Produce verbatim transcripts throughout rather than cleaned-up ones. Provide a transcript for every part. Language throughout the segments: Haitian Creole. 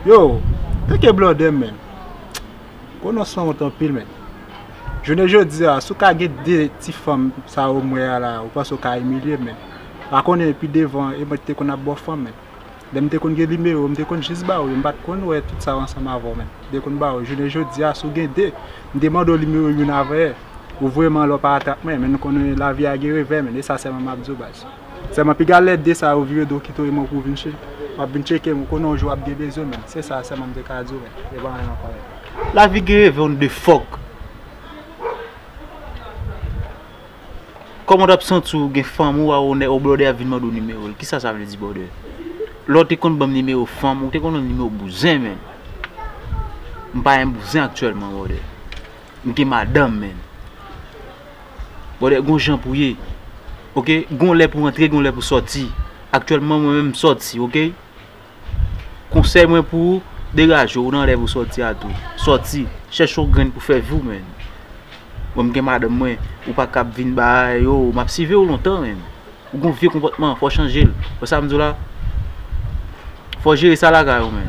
Yo, teke blòdè m, men. Konnen w sanwont anpil, men. Jounen jodi a, si w ka gen de ti fanm sa yo m wè a la, ou panse w ka imilye m, men. Pa konnen pi devan, e mwen ki te konn ap ba w fanm, men. Lè m te konn gen nimewo, m te konn jis ba w yo, m pa t konn wè tout sa yo ansanm avè w, men. M te konn ba w yo. Jounen jodi a, si w gen de, m te mande w nimewo youn avè, ou voye m anlè w pa atak mwen, men nou konnen lavi a gen revè, men. E sa sèlman m ap di w, baz. Sèlman piga lè de sa yo vire do kite w e mwen pou w vin che-, w ap vin tcheke m, ou konnen yon jou w ap gen bezwen, men. Se sa sèlman m te ka di w, men. E pa anyen ankò, men. Lavi gen revè, on the fuck. Kòman w t ap santi w gen fanm ou a, ou nèg, ou blòdè ap vin mande w nimewo l? Kisa sa vle di, blòdè? Lè w te konn ban m nimewo fanm, ou te konn ban m nimewo bouzen, men. M pa gen bouzen aktyèlman, blòdè. M gen madanm, men. Blòdè, gon jan pou ye. Oke? Gon lè pou antre, gon lè pou sòti. Aktyèlman, mwen menm, m sòti, oke? Konsèy mwen pou ou, degaje w, ou nan lè pou sòti a tou. Sòti, chèche yon grenn pou fè vi w, men. Mwen, m gen madanm mwen, ou pa kab vin bay, yo, m ap siveye w lontan, men. Ou gon vye konpòtman, fò w chanje l. Wè sa m di w la? Fò w jere sa lakay ou, men.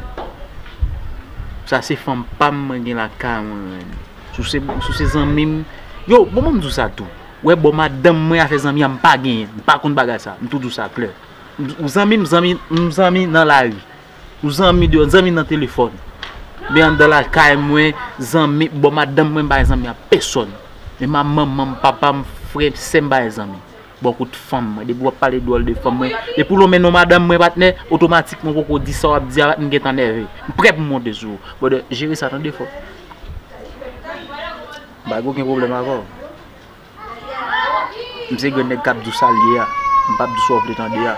Sa se fanm pa m mwen gen lakay mwen, men. Si w se, si w se zanmi m, yo, bon, ban m di w sa tou. Wè, bò madanm mwen, afè zanmi a, m pa genyen. M pa konn bagay sa. M tou di w sa klè. M, ou zanmi m, zanmi, m zanmi nan lari. Ou zanmi deyò, zanmi nan telefòn. Men anndan lakay mwen, zanmi, bò madanm mwen, m pa gen zanmi ak pèsòn. Men manman m, papa m, frè, sè m, m pa gen zanmi. Bò kot fanm mwen, depi w ap pale dwòl de fanm mwen, depi w lonmen non madanm mwen, patnè, otomatikman w poko di sa w ap di a, m gentan nève. M prè pou m monte sou ou. Brother, jere sa, tande, frè. M pa gen okenn pwoblèm avè w. M se grenn nèg k ap di w sa l ye a. M p ap di w sa w vle tande a.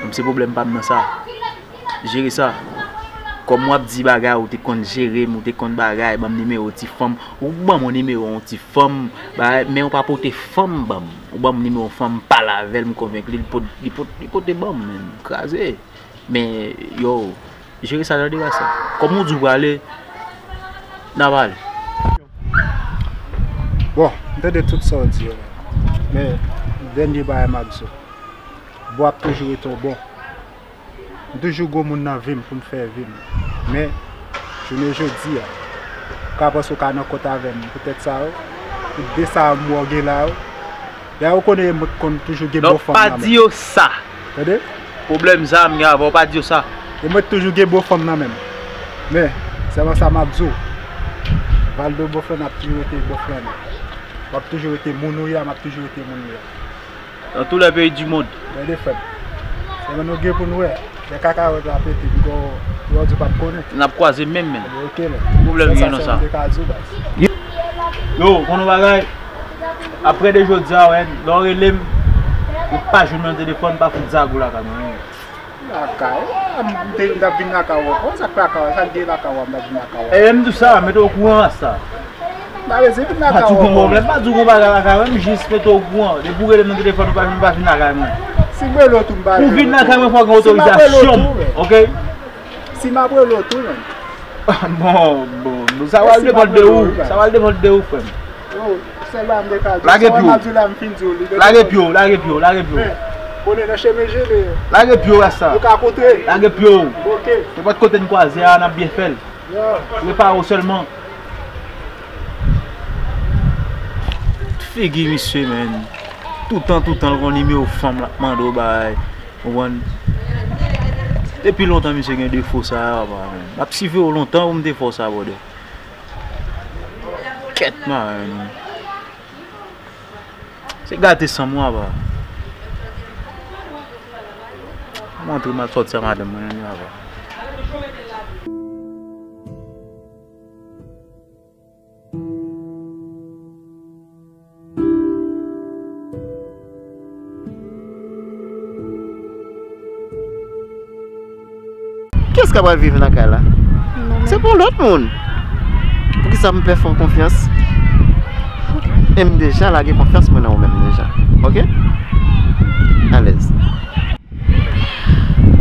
M se pwoblèm pa m nan sa. Jere sa. Kòm w ap di bagay, ou te konn jere m, ou te konn bagay, ban m nimewo ti fanm. Ou ban m yon nimewo yon ti fanm, bagay, men ou pa pote fanm ban m. Ou ban m nimewo fanm, m pale avè l, m konvenk li, li pot-, li pot-, li pote ban m, men m kraze. Men, yo, jere sa, tande, Rasta. Kòm ou di w prale, n a prale. Bon, m tande tout sa w di yo la. Men, dènye bagay m ap di w. Bon ap toujou rete yon bon. M toujou gon moun nan vi m pou m fè vi m. Men, jounen jodi a, ou ka panse w ka nan kont avè m, poutèt sa yo, pou de sa m wè w gen la yo. Dayè, ou konnen mwen konn toujou gen bon fanm nan men m. Non, pa di yo sa. Tande? Pwoblèm sa m gen avè w, pa di yo sa. E mwen toujou gen bon fanm nan men m. Men, sèlman sa m ap di w. Valdo Boflane ap toujou rete Boflane. W ap toujou rete moun ou ye a, m ap toujou rete moun mwen ye a. Dans tous les pays du monde. Tande, frè m. Sèlman nou gen pou nou wè. Lè kakawòt la pete, nou gon, nou di w p ap konnen. N ap kwaze menm, menm. Ok, men. Pwoblèm gen nan sa. Yo, konn yon bagay. Aprè de jodi a, wè, lè w rele m, ou pa jwenn mwen nan telefòn, pa fout zago lakay mwen. Lakay, ah, m te, m t ap vin lakay ou ankò. Sa k lakay ou? Sa k gen lakay ou a, m t ap vin lakay ou? E, m di w sa, mete w okouran, Rasta. M pa bezwen vin lakay ou ankò. Pa di w gon pwoblèm, pa di w gon bagay lakay mwen, m jis mete w okouran. Depi w rele m nan telefòn, ou pa, ou pa vin lakay mwen. Si m rele w tou, m pa jwenn ou. Pou vin lakay mwen, fò w gen otorizasyon m, oke? Si m ap rele w tou, men. Bon, bon, bon, sa pral depann de ou. Sa pral depann de ou, frè m. Yo, sèl bagay m te ka di w, sa w ap di la, m fin di w li. Lage pye w, lage pye w, lage pye w. Men, konnen nan chemen jele. Lage pye w, Rasta. Nou ka kontre. Lage pye w. Ok. Nenpòt kote n kwaze a, n ap byen fè l. Yo. Prepare w sèlman. Figi misye, men. Toutan, toutan, l gon nimewo fanm l ap mande w bay. Konprann? Depi lontan misye gen defo sa a, papa, men. M ap siveye w lontan pou m te fè w sa, brother. Kèt, man. Se gate san mwa, papa. M antre, m al sòti a madanm mwen, papa. Kiyès k ap al viv nan kay la? Mwen menm. Se pou lòt moun. Poukisa m pè fè w konfyans? E m deja lage konfyans mwen nan ou menm deja. Ok? Alèz.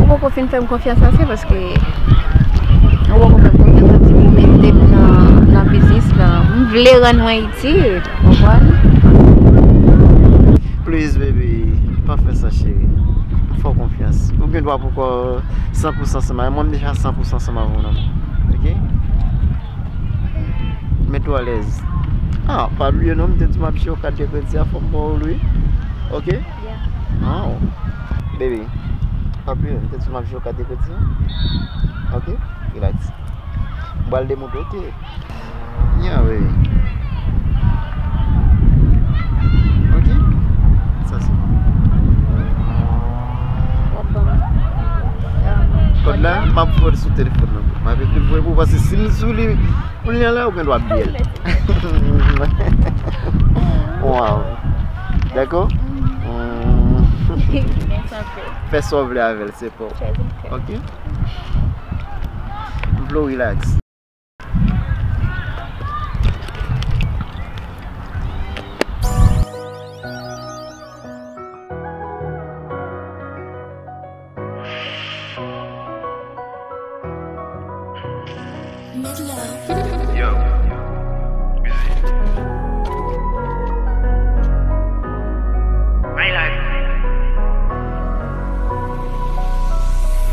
Ou poko fin fè m konfyans ase paske ou poko fè m konfyans ase pou mete m nan, nan biznis lan. M vle rann mwen itil, ou konprann? Please, baby, pa fè sa, cheri. Fè w konfyans. Ou gen dwa poko san pou san ansanm avè m. Mwen, m deja san pou san ansanm avè w, non. Ok? Mete w alèz. Ah, pa bliye non, m te di w m ap jwe kat de kredi a, fò m ba w li wi. Ok? Yeah. Oh. Baby, pa bliye, m te di w m ap jwe kat de kredi a. Ok? Relax. M pral demonte, ok? Yeah, baby. Ok? Sa se bon. W ap ban m, um, kòd la? Kòd la? M ap voye l sou telefòn nan. M ap ekri l voye pou ou, paske si m sou li, kounye a la, ou gen dwa ap byen. Wow. Dakò? Mm. Fè sa w vle avè l, se pa w. Ok? M vle w relax. Yo, busy. My life.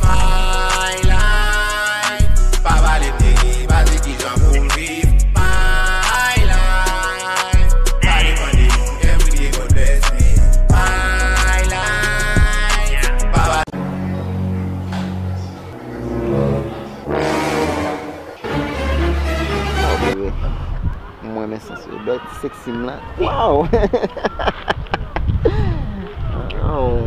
My life. Pa pale m de li, pa di kijan pou m viv. My life. Pa depann de moun, every day God bless me. My life. Pa pale. Mwen renmen sans yo. Bèl ti seksi m la. Wow! Oh.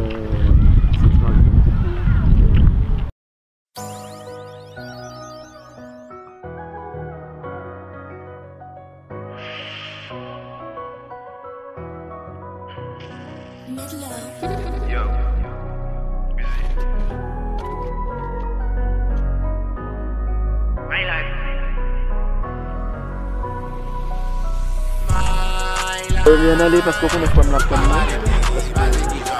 Yo, busy. My life. Revyen nan li paske w konnen fwa m l ap tann nan.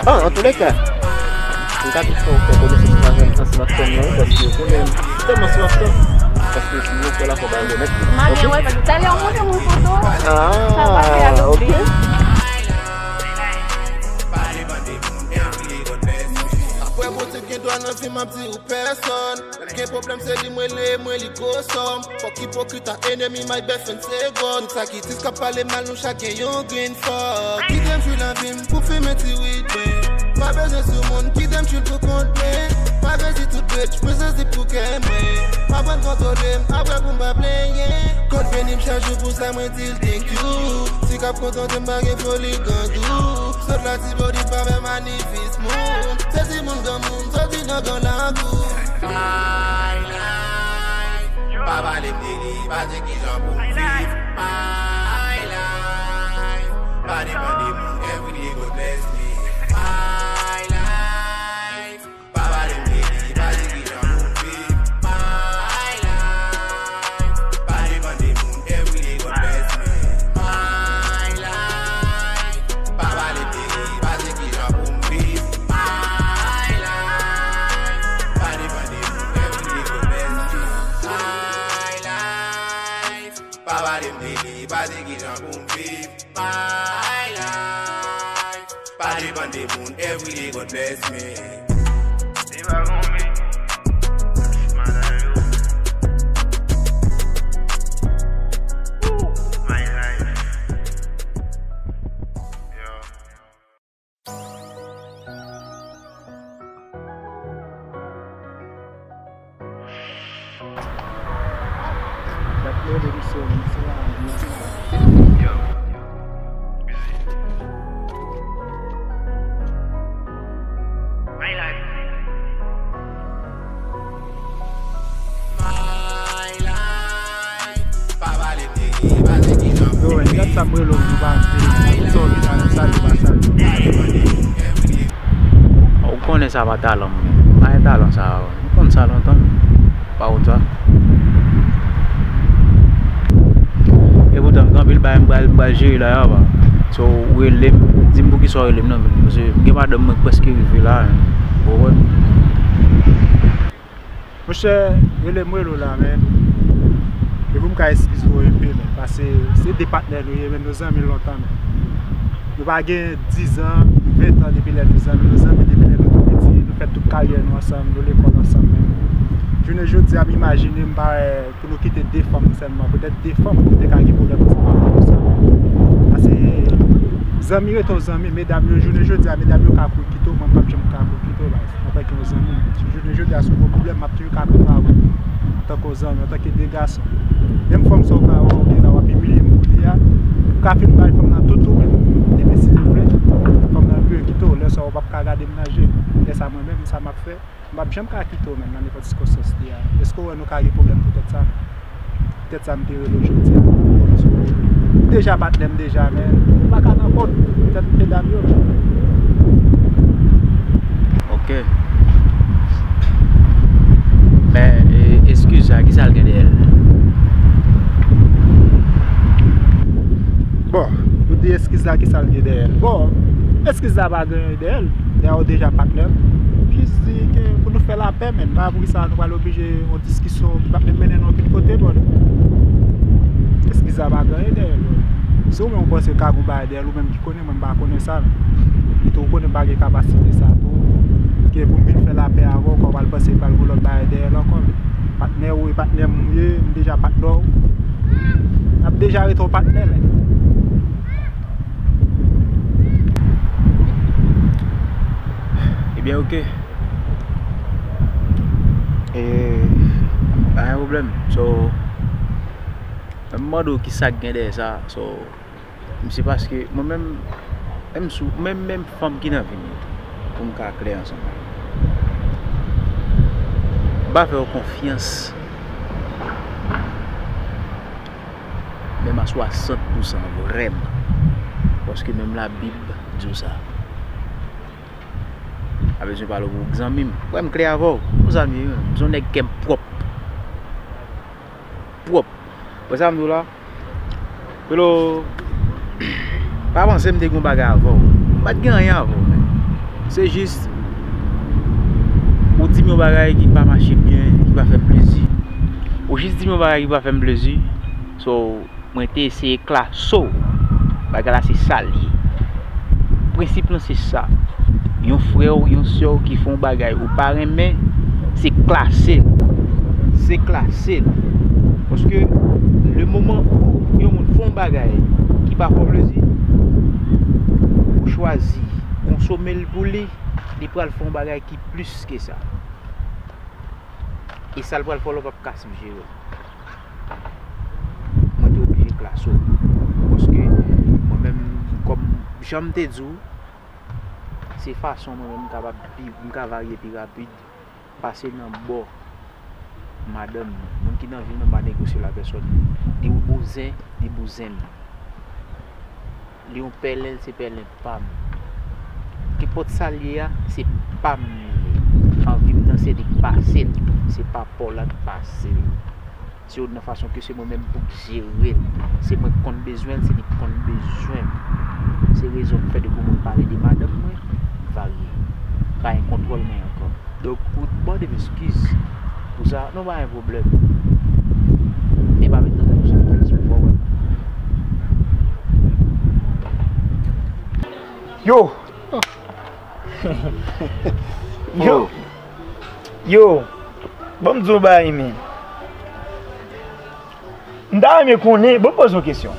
Ah, antoulèka, m ka tou fè w fè konesans ansanm ak fanmi an, paske w konnen m tèlman swaf sa. Paske si nou fè l la, fò w ba m remèt li. M a gen wè, paske talè w montre m yon foto. Ah, ok. Apre Bondye gen dwa nan vi m, m ap di ou pèsòn. Lè m gen pwoblèm, se li m rele, m rele gwo sòm. Fòk ipokrit a enemi, my best friend se God. Tout sa ki tris k ap pale mal, nou chak gen yon grenn fòk. Kite m jwi lavi m pou fimen ti wid mwen. Pa bezwen sou moun, kite m jwi l pou kont mwen. Pa vle di tout bèt, mwen sezi pou kè mwen. Pa aprann kontwole m, apre pou m pa plenyen. God beni m chak jou, pou sa mwen di l thank you. Si k ap kontante m, pa gen foli grangou. Sot la ti body pa fè manifis moun. Se timoun granmoun, soti nan gran lakou. My life. Pa pale m de li, pa di kijan pou m viv. My life. Pa depann de moun, every day God bless me. My life. Pa pale m de li, pa di kijan pou m viv. My life. Pa depann de moun, every day God bless me. My life. Pa pale m de li, pa di kijan pou m viv. My life. Pa depann de moun, every day God bless me. My life. Pa pale m de li, pa di kijan pou m viv. My life. Pa depann de moun, every day God bless me. Li pa gon mi. Madan yo. Ooh, my life. Yo. Yo, men, gad sa m rele w, nou pa vle. Sa w vin avè m, salye pa salye. Ou konnen sa pa talan m, men. Pa gen talan sa, ou konn sa lontan, men. Pa konn sa. E poutan, m gen anpil bagay m pral, m pral jere la, ya, pa. So, ou rele m, di m poukisa w rele m nan, men. Paske m gen madanm mwen k prèske rive la, men. Ou konprann? Monchè, rele m rele w la, men. E pou m ka eskize w enpe, men. Paske se de patnè nou ye, men nou zanmi lontan, men. Nou pa gen diz an, ven an depi lè nou zanmi. Nou zanmi depi lè nou tou piti. Fè tout karyè nou ansanm, nou lekòl ansanm, men jounen jodi a, m imajine m pa wè pou nou kite de fanm sèlman, petèt de fanm, nou te ka gen pwoblèm ansanm avè yo sa. Paske zanmi rete yon zanmi, medam yo, jounen jodi a, medam yo ka kouri kite w, mwen m p ap janm ka kouri kite w, baz, antanke yon zanmi. Si jounen jodi a, si w gen yon pwoblèm, m ap toujou ka kouri ba ou, antanke yon zanmi, antanke de gason. Menm fanm sa w ka wè, ou gen la w ap imilye m pou li a, ou ka fin bay fanm nan tout ou menm. Depi si li vle, fanm nan vire kite w, lè sa w p ap ka gade m nan je. Lè sa mwen menm, sa m ap fè, m p ap janm ka kite w menm nan nenpòt sikonstans li a. Èske w wè nou ka gen pwoblèm poutèt sa menm? Poutèt sa m te rele w jodi a. Ou deja patnè m deja, men ou pa ka nan kont poutèt medam yo. Ok. Men, e, eskiz sa, ki sa l gen dèyè l? Bon, pou di eskiz la, ki sa l gen dèyè l? Bon, eskiz la pa gen anyen dèyè l. Dèyè ou deja patnè m. Jis di ke pou nou fè lapè, men pa pou ki sa nou pral oblije yon diskisyon ki p ap menm mennen nou anpil kote, bro. Eskiz la pa gen anyen dèyè l, bro. Si ou menm ou panse w ka gen yon bagay dèyè l, ou menm ki konnen, mwen m pa konnen sa, men. Epi tou, ou konnen m pa gen kapasite sa tou. Ke pou m vin fè lapè avè w, kòm w pral panse m pral gen lòt bagay dèyè l ankò, men. Patnè ou e patnè m ou ye, m deja patnè w. N ap deja rete yon patnè, men. Ebyen, ok. E, pa gen pwoblèm. So, mwen mande w ki sa k gen dèyè sa. So, m se paske mwen menm, menm sou, menm, menm fanm ki nan vi m yo, pou m ka klè ansanm avè w. M pa fè w konfyans. Menm a swasant pousan vrèman. Paske menm Labib di w sa. Pa bezwen pale w pou zanmi m. Wè m klè avè w. Pou zanmi m, m se yon nèg kè m pwòp. Pwòp. Wè sa m di w la? Pelo, pa panse m te gen yon bagay avè w. M pa t gen anyen avè w, men. Se jis, ou di m yon bagay ki pa mache byen, ki pa fè m plezi. Ou jis di m yon bagay ki pa fè m plezi. So, mwen te eseye klase w. Bagay la se sa l ye. Prensip lan se sa. Yon frè w, yon sè w ki fè yon bagay ou pa renmen, se klase l. Se klase l. Paske le moman ou yon moun fè yon bagay ki pa fè w plezi, ou chwazi konsome l pou li, li pral fè yon bagay ki plis ke sa. E sa l pral fè w la, w p ap ka sijere l. Mwen te oblije klase w. Paske mwen menm, kòm jan m te di w, se fason mwen menm m kapab viv, m ka varye pi rapid, pase nan bò madanm mwen. Moun ki nan vi m nan, m pa negosye l a pèsòn. Li yon bouzen, li bouzen m. Li yon pèlen, se pèlen pa m. Kenpòt sa l ye a, se pa m li ye. Anvi m nan se li k pase l, se pa pa w la k pase l. Se yon nan fason ke se mwen menm pou k jere l. Se mwen k konn bezwen l, se li k konn bezwen m. Se rezon k fè depi yon moun pale de madanm mwen, m varye. Pa gen kontwòl mwen ankò. Donk, ou mande m eskiz pou sa, non, pa gen pwoblèm. Men pa met nan tèt ou se yon tèt sou fò, wè. Yo! Yo! Yo! Ban m di w bagay, men. M ta renmen konnen, bon, m poze yon kesyon.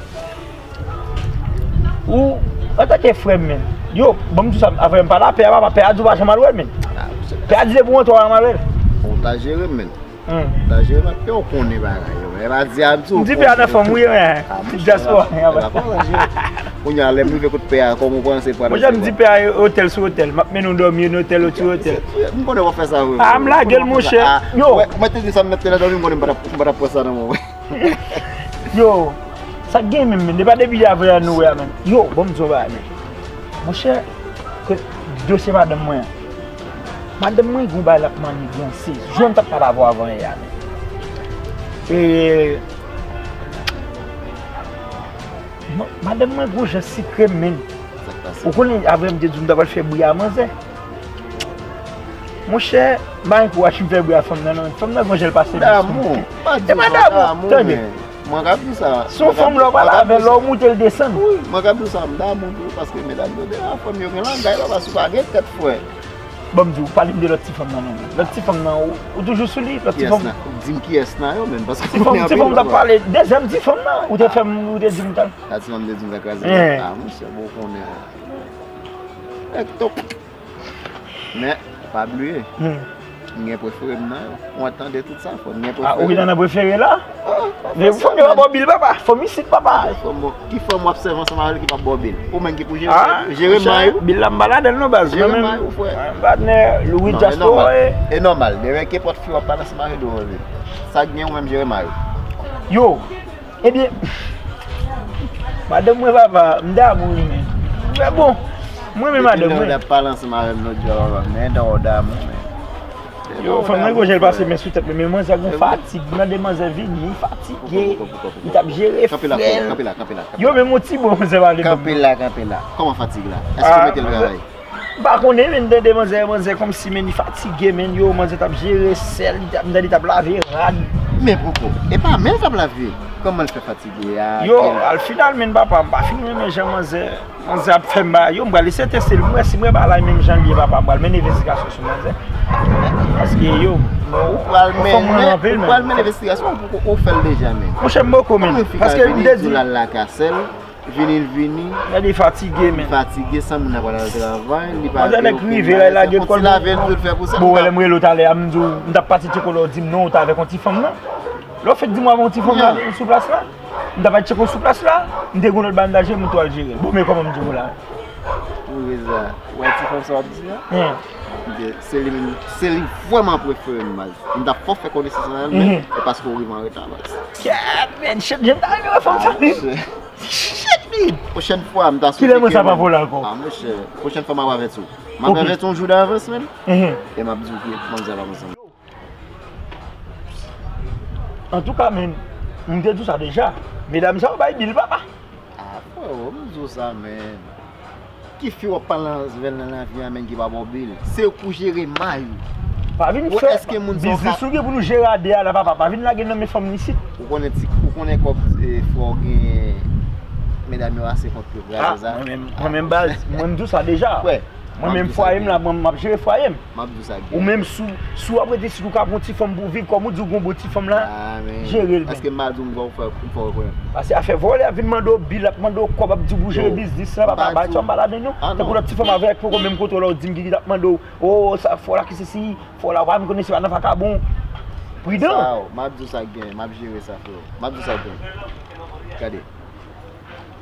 Ou, antanke frè m, men, yo, bon, m di w sa, afè m pa lapè a, papa, pè a di w pa janm al wè l, men. Pè a di depi w antre w pa janm al wè l. Ou ta jere m, men. Hmm. Ou ta jere m, pè w konnen bagay yo. E pa di a m di w. M di pè a nan fanm, wi, men. Ti dyaspora. Kounye a, lè m rive kot pè a, kòman w panse pral. Monchè, m di pè a otèl sou otèl. M ap mennen w dòmi nan otèl sou otèl. M konnen w ap fè sa, wi. A, m lage l, monchè. Yo. Mwen te di sa, m mèt te la dòmi, m konnen m pa t ap, m pa t ap pran sa nan men w. Yo, sa k gen menm, menm? E pa depi avè a nou wè a, menm. Yo, bon, m di w bagay, menm. Monchè, ke dosye madanm mwen an. Madanm mwen gen yon bagay l ap manniganse. Jwenn m t ap pale avè w avan yè a, menm. E, ma-, madanm mwen gwo jan sikre, menm. Ou konnen, avè m te di w m ta pral fè bri a manzè. Monchè, m pa gen kouraj pou m fè bri a fanm nan, non. Fanm nan gon jan l pase. Damou, pa di sa, damou, tande. Mwen ka di sa. Si yon fanm lè w pale avè l, lè w moute l desann. Wi, mwen ka di sa, m damou tou, paske medam yo deja fanm yo gen langay la, paske w pa gen tèt frè. Bon, m di w, pale m de lòt ti fanm nan non. Lòt ti fanm nan, ou, ou toujou sou li? Lòt ti fanm. Di m kiyès nan yo, menm, paske ti fanm, ti fanm w t ap pale, dezyèm ti fanm nan, ou te fè m, ou te di m ta. A, ti fanm te di m ta kraze. A, monchè, bon, konnen. Nèg top. Men, pa bliye. M gen prefere m nan yo. Ou tande tout sa, fò m gen prefere. A, ou gen nan prefere la? Men fanm yo pa ba w bil, papa. Fanm isit, papa. Ki fanm w ap sèvi ansanm avè l ki p ap ba w bil? Ou menm ki pou jere, jere may ou. Bil la m pa ladan l non, baz. Jere may ou, frè. Mwen patnè Louis Diaspora. E nòmal. Demen kenpòt fi w ap pale ansanm avè l, ou anvi. Sa k gen, ou menm jere may ou. Yo, ebyen, madanm mwen, papa, m damou li, men. Men bon, mwen menm madanm mwen. Depi lè w t ap pale ansanm avè m lòt jou a, papa, men dan w damou, men. Yo, fanm nan gon jan l pase men sou tèt mwen, men manzè gon fatig, m tande manzè vini, li fatige, li t ap jere frè l. Yo, men yon ti bon manzè pale. Kanpe la, kanpe la. Kòman fatig la? Èske w mete l travay? M pa konnen, men m tande manzè, manzè kòmsi, men li fatige, men yo, manzè t ap jere sèl, li t ap, m tande li t ap lave rad. Men poko, e pa men l t ap lave? Kòman l fè fatige a? Yo, al final, men papa, m pa fin renmen jan manzè. Manzè ap fè m bagay yo, m pral eseye teste l pou m wè si m wè bagay la menm jan l ye, papa, m pral mennen envestigasyon sou manzè. Paske yo, ou pral mennen, ou pral mennen envestigasyon pou ou fè l deja, men. Monchè, m poko, men. Paske m te di l al lakay sèl, vini l vini. Gade, li fatige, men. Li fatige, san moun nan pral al travay, li pa gen okenn bagay. Manzè nèk rive la, li lage l kò l. Bon, wè lè m rele w talè a, m di w, m t ap pati tcheke w la, w di m non, w t avèk yon ti fanm nan. Lè w fèk di m w avè yon ti fanm nan sou plas la. M t ap al tcheke w sou plas la, m te gen yon lòt bagay m t al jere, m t al jere. Bon, men kòman m di w la? Ou rezon. Ou wè ti fanm sa w ap di a? Se li menm, se li vrèman prefere m, baz. M t ap fè w fè konesans avè l, men e paske w rive an reta, baz. Kèt, men, shit, jan m ta renmen wè fanm sa, men. Shit, men. Pwochèn fwa, m ta swete ke mwen. Kilè mwen sa pa vole ankò? A, monchè, pwochèn fwa, m ap avèti w. M ap avèti w yon jou davans, men. E m ap di w ke manzè p ap ansanm. Antouka, men, m te di w sa deja. Medam sa yo bay bil, papa. A, freo, m di w sa, men. Ki fi w ap pale avè l nan lavi a, men, ki pa ba w bil? Se ou k pou jere may ou. Pa vin fè biznis ou gen pou nou jere a de a la, papa. Pa vin lage nan men fanm isit. Ou konnen ti, ou konnen kòb, e, frè w gen, medam yo ase kont yo, vrè, se sa? Mwen menm, mwen menm baz, mwen m di w sa deja. Mwen menm fwaye m la, mwen m ap jere fwaye m. M ap di w sa gen. Ou menm si w, si w ap rete isit ou ka pran yon ti fanm pou viv, kòm ou di w gon bon ti fanm la, jere l menm. Èske m pa di w m fè w, m fè w rekonèt? Paske afè vòlè ap vin mande w bil, ap mande w kòb, ap di w pou jere biznis la, papa, bagay sa m pa ladan l non. Tankou lòt ti fanm avèk poko menm kote w la, w di m Gigi t ap mande w, o, sa fò la ki sesi, fò la, w pa menm konnen se pa nan vakabon. Pridan. Sa yo, m ap di w sa gen, m ap jere sa, freo. M ap di w sa gen. Gade.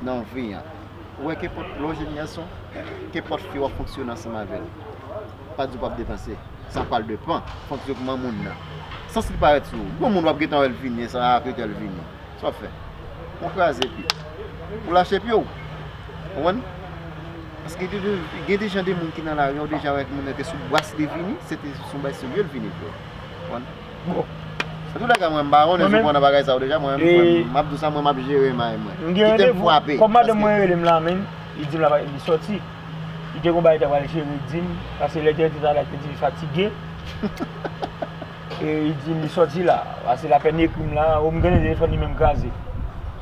Nan vi an. Ou wè kenpòt lè w jèn gason, kenpòt fi w ap fonksyone ansanm avè l. Pa di w p ap depanse. Sa pral depan fonksyonman moun nan. Sans li parèt sou ou. Gon moun w ap gentan wè l vini, e sa a ap rete l vini. Sa w ap fè? Ou kraze pye. Ou lache pye w. Konprann? Paske gen de, gen de jan de moun ki nan lari a, ou deja wè moun nan te sou bras li vini, se te sou bay serye l vini, frè. Konprann? Bon. Antoulèka, mwen, m pa konnen si w pran nan bagay sa yo deja, mwen, mwen, m ap di w sa, mwen, m ap jere may mwen. Kite m frape. Kòm madanm mwen rele m la, men, li di m la, li sòti. Li te gon bagay li ta pral jere, li di m, paske lè li te rete talè, li te di li fatige. E li di m li sòti la, paske l apèn ekri m la, o, m gen telefòn li menm kraze.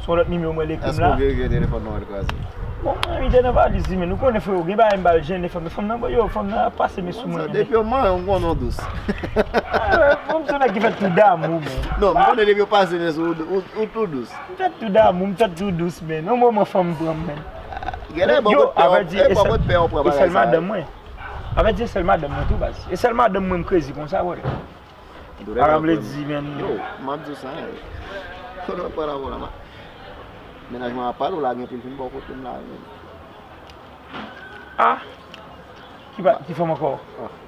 Se yon lòt nimewo mwen l ekri m la. Èske w verifye telefòn nan w kraze? Bon, mwen, li te nan valiz li, men nou konnen, freo, gen bagay m pa al jwenn, fanm, fanm nan, bon, yo, fanm nan ap pase men sou mwen, men. Depi yon manyen, m konnen w dous. Bon, m se yon nèg ki fèt tou damou, men. Non, m konnen depi yo pase men sou ou, ou, ou tou dous. M fèt tou damou, m fèt tou dous, men. Yon moman fanm pran m, men. Genlè, bon, yo, avèdi, e sèl madanm mwen. Avèdi, e sèl madanm mwen tou, baz. E sèl madanm mwen m krezi konsa, brother. Aranble di, men. Yo, m ap di w sa, eh. Kote w ap pale avè w la, ma-, mennaj mwen ap pale w la, gen pou l vin bò kote m la, men. Ah! Ki pa, ki fanm ankò?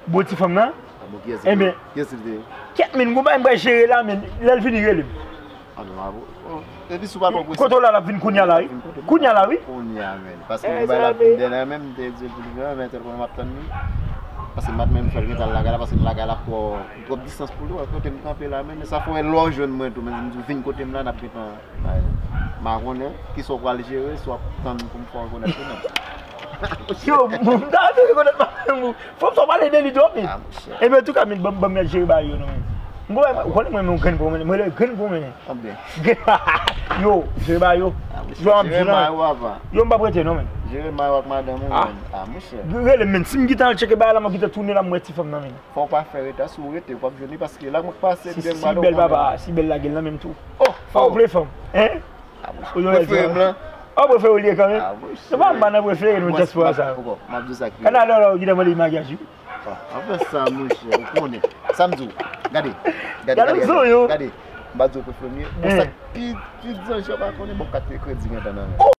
Bon, ti fanm nan? Ah, bon, kiyès li te ye? Kiyès li te ye? Kèt, men, gon bagay m pral jere la, men, lè l vini, rele m. Ah, non, ah, bon. Epi si w pa t wè w prese. Kote w la, l ap vin kounye a la, wi. Kounye a la, wi. Kounye a, men. Paske gon bagay l ap vin dèyè la, men m te di l pou l vin, men tèl konnen m ap tann li. Paske m pa t menm fè l gentan al lakay la, paske m lakay la twò, twòp distans pou li, wè kote m kanpe la, men sa fè w wè lè w jwenn mwen tou, men m di w vin kote m la, n ap gentan, m pa konnen kisa w pral jere, si w ap tann pou m fè w rekonèt ou menm. Yo, m ta vle rekonèt madanm ou. Fanm sa w pale de li twòp, men. Ah, monchè. Ebyen, antouka, men, ban m, ban m jere bagay yo, non, men. Bon, ou konnen mwen, mwen grenn pou mwen, mwen le grenn pou mwen. Yo, jere ba yo. Yo, ap jere ba yo, papa. Yo, m pa prete non, men. Jere ba yo ak madanm ou, men. Ah, monchè. Rele, men. Si m gentan al tcheke bagay la, m ap gentan tounen la, m wè ti fanm nan, men. Fò w pa fè reta, si w rete, w p ap jwenn li, paske la mwen pase, si, si bèl, papa, si bèl lage l nan menm tou. Oh, fò w vle fanm. Hein? Prefere m lan. Ou prefere w li ye kanmenm. Se pa m pa nan prefere nou dyaspora sa. M ap di sa ki. Kanada la, ou gentan mande maryaj, wi. Anfen sa, monchè, ou konnen. Sa m di w. Gade, gade, gade, gade. M pa di w prefere m ye. Bon, sa pi, pi zanj yo pa konnen, bon, kat kredi gentan nan men.